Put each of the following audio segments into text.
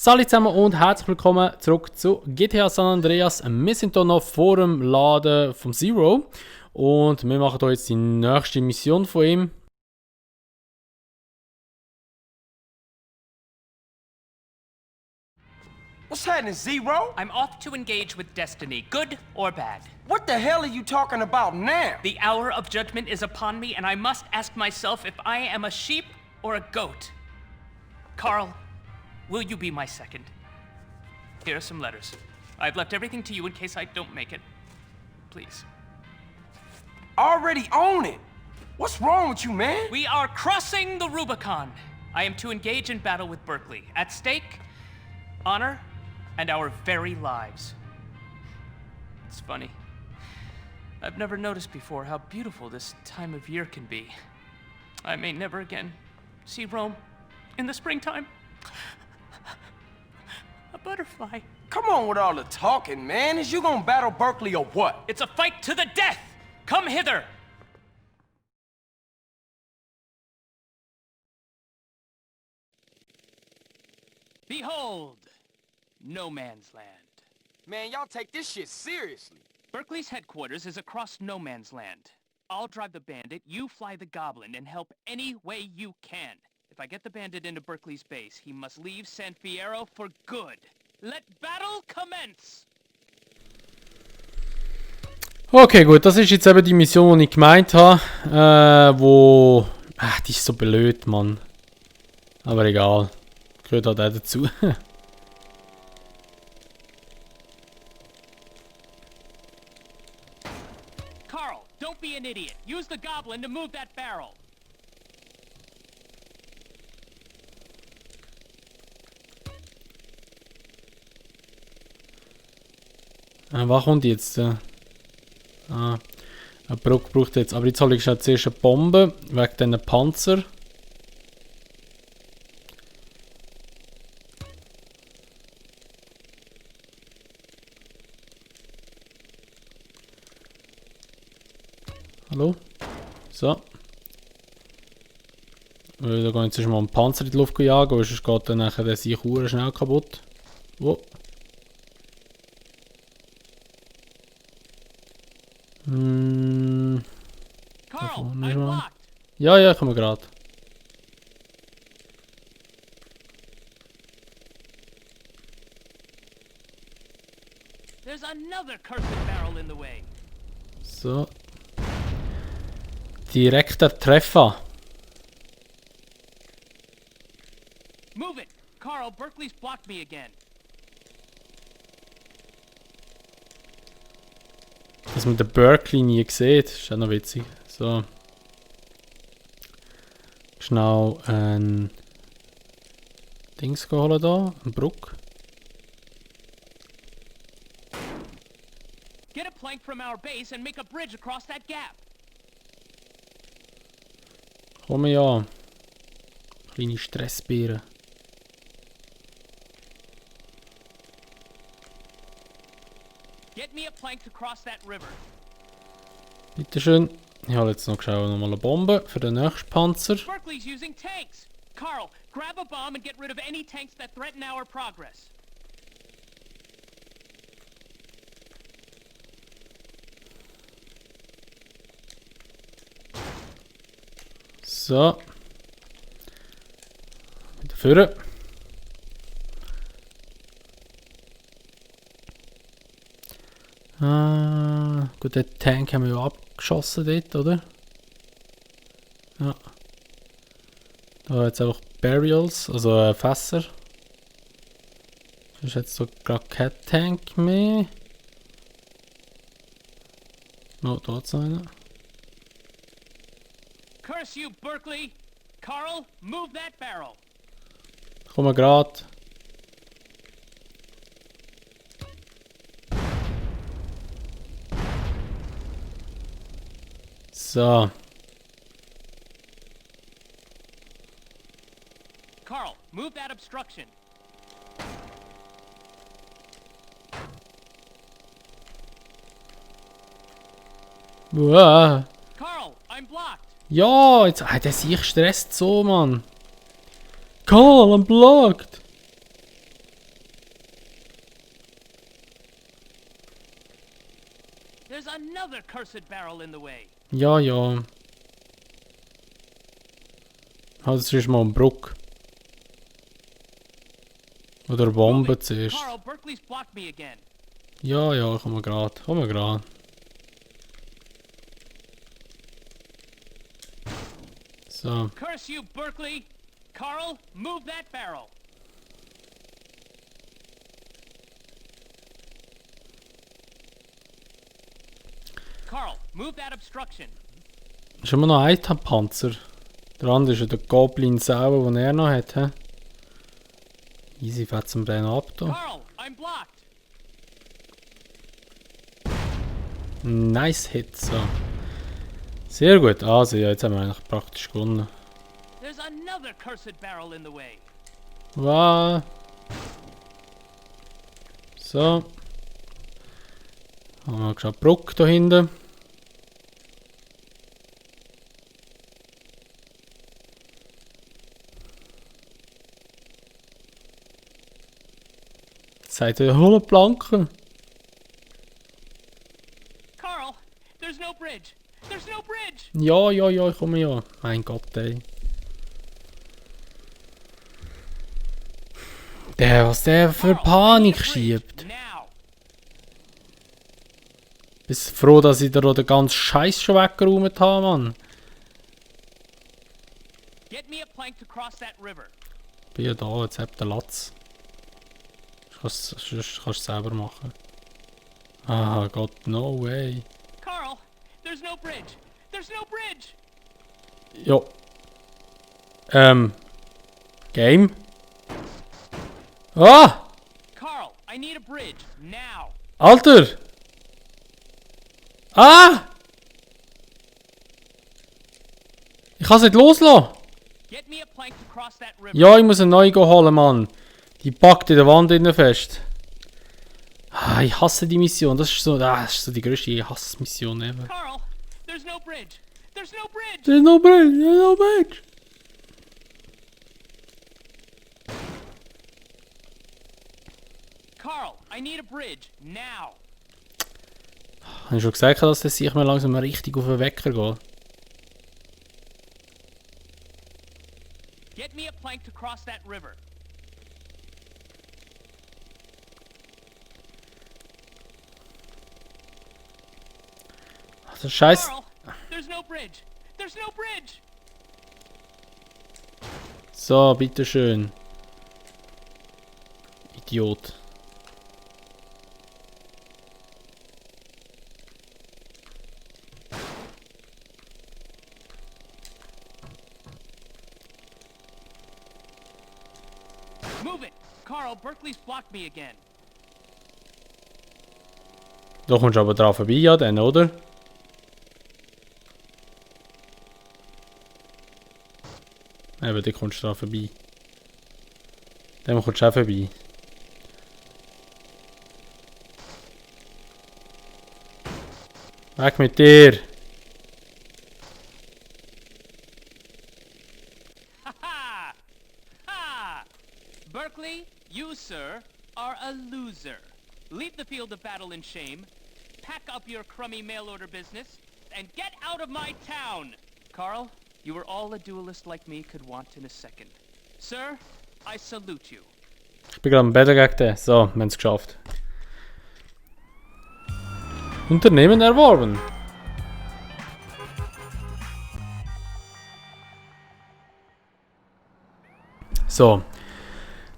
Salut zusammen und herzlich willkommen zurück zu GTA San Andreas. Wir sind hier noch vor dem Laden vom Zero und wir machen hier jetzt die nächste Mission von ihm. What's happening, Zero? I'm off to engage with destiny, good or bad. What the hell are you talking about now? The hour of judgment is upon me, and I must ask myself if I am a sheep or a goat. Carl, will you be my second? Here are some letters. I've left everything to you in case I don't make it. Please. Already own it. What's wrong with you, man? We are crossing the Rubicon. I am to engage in battle with Berkeley. At stake, honor and our very lives. It's funny. I've never noticed before how beautiful this time of year can be. I may never again see Rome in the springtime. A butterfly. Come on with all the talking, man. Is you gonna battle Berkeley or what? It's a fight to the death! Come hither! Behold, no man's land. Man, y'all take this shit seriously. Berkeley's headquarters is across no man's land. I'll drive the bandit, you fly the goblin, and help any way you can. If I get the bandit into Berkeley's base, he must leave San Fierro for good. Let battle commence! Okay, gut, das ist jetzt eben die Mission, die ich gemeint habe, wo... Ach, die ist so blöd, Mann. Aber egal, gehört halt auch dazu. Carl, don't be an idiot. Use the goblin to move that barrel. Was kommt jetzt? Eine Brücke braucht jetzt. Aber jetzt habe ich zuerst eine Bombe, wegen diesen Panzer. Hallo? So. Da gehen wir jetzt mal einen Panzer in die Luft jagen, weil sonst geht dann nachher der sich schnell kaputt. Wo? Carl, I'm blocked. Ja, ich komme gerade. There's another cursed barrel in the way. So. Direkter Treffer. Move it! Carl, Berkeley's blocked me again. Dass man den Berkeley nie sieht, ist auch noch witzig. So. Schnell ein Dings holen da, ein Bruck. Get a plank from our base and make a bridge across that gap. Komm ja. Kleine Stressbeeren. Get me a plank to cross that river. Bitteschön. Ich habe jetzt noch nochmal eine Bombe für den nächsten Panzer. Berkeley's using tanks. Carl, grab a bomb and get rid of any tanks that threaten our progress. So. Wieder führen. Gut, den Tank haben wir ja abgeschossen dort, oder? Ja. Da jetzt einfach Burials, also Fässer. Das ist jetzt so gerade kein Tank mehr. Oh, da ist noch einer. Curse you, Berkeley! Carl, move that barrel. Kommen wir gerade. So. Carl, move that obstruction. Uah. Carl, I'm blocked. Ja, jetzt, der sich stresst so, Mann. Carl, I'm blocked. There's another cursed barrel in the way. Ja, ja. Also, es ist mal eine Brücke. Oder eine Bombe zuerst. Carl, Berkeley's blocked me again. Ja, ja, komm mal grad. Komm mal grad. So. Curse you, Berkeley! Carl, move that barrel. Carl, move that obstruction. Ist immer noch ein Panzer. Der andere ist ja der Goblin selber, den er noch hat. He? Easy, fetzen wir den ab da. Carl, I'm blocked. Nice Hit, so. Sehr gut. Also, ja, jetzt haben wir eigentlich praktisch gewonnen. There's another cursed barrel in the way. Wow. So. Haben wir geschaut, Brücke da hinten. Seid ihr hohle Planken? Carl, there's no bridge. There's no bridge. Ja, ja, ja, ich komme ja. Mein Gott, ey. Was der für Panik schiebt. Now. Bist froh, dass ich dir den ganzen Scheiß schon weggeräumt habe, Mann. Get me a plank to cross that river. Bin ja da, jetzt habt ihr Latz. Sonst kannst du es selber machen. Ah Gott, no way. Carl, there's no bridge. There's no bridge. Jo. Game? Ah! Carl, I need a bridge now. Alter! Ah! Ich kann es nicht loslassen! Get me a plank to cross that river. Ja, ich muss einen neuen holen, Mann. Die packt in der Wand innen fest. Ah, ich hasse die Mission. Das ist so die grösste Hassmission ever. Carl, there's no bridge. There's no bridge. There's no bridge, there's no bridge. Carl, I need a bridge now. Habe ich schon gesagt, dass das sich mir langsam richtig auf den Wecker geht? Get me a plank to cross that river. Ach, der Scheiß. Carl, there's no bridge. There's no bridge. So, bitteschön. Idiot. Move it. Carl, Berkeley's blocked me again. Da kommst du aber drauf vorbei, ja, dann, oder? Eben, da kommst du drauf vorbei. Dem kommst du auch vorbei. Weg mit dir! Ha ha! Ha! Berkeley, you, sir, are a loser. Leave the field of battle in shame, pack up your crummy mail order business, and get out of my town! Carl, you are all a duelist like me could want in a second. Sir, I salute you. Ich bin gerade am Bett gegen den. So, wir haben es geschafft. Unternehmen erworben. So.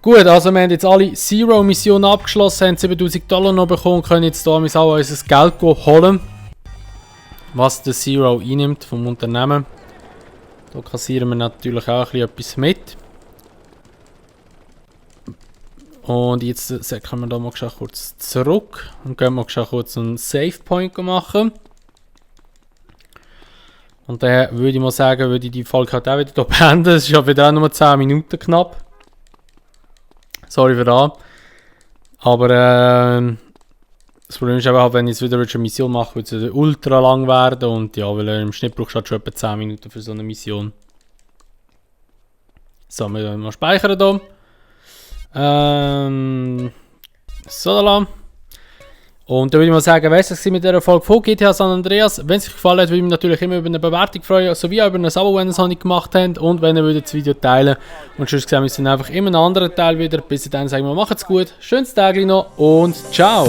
Gut, also wir haben jetzt alle Zero-Missionen abgeschlossen, haben $7.000 noch bekommen, können jetzt hier auch unser Geld holen. Was der Zero einnimmt vom Unternehmen. Da kassieren wir natürlich auch etwas mit. Und jetzt können wir da mal kurz zurück und gehen mal kurz einen Save Point machen. Und dann würde ich mal sagen, würde ich die Folge halt auch wieder hier beenden. Es ist ja wieder nur 10 Minuten knapp. Sorry für das. Aber das Problem ist eben, wenn ich jetzt wieder eine Mission mache, wird es ultra lang werden. Und ja, weil im Schnitt brauchst du halt schon etwa 10 Minuten für so eine Mission. So, wir werden mal speichern hier. So, da. Und da würde ich mal sagen, weiss ich mit dieser Folge von GTA San Andreas. Wenn es euch gefallen hat, würde ich mich natürlich immer über eine Bewertung freuen, sowie auch über ein Abo, wenn ihr es noch nicht gemacht habt. Und wenn ihr das Video teilen würdet. Und sonst sehen wir uns dann einfach immer einen anderen Teil wieder. Bis dann sagen wir, macht's gut, schönes Tag noch und ciao!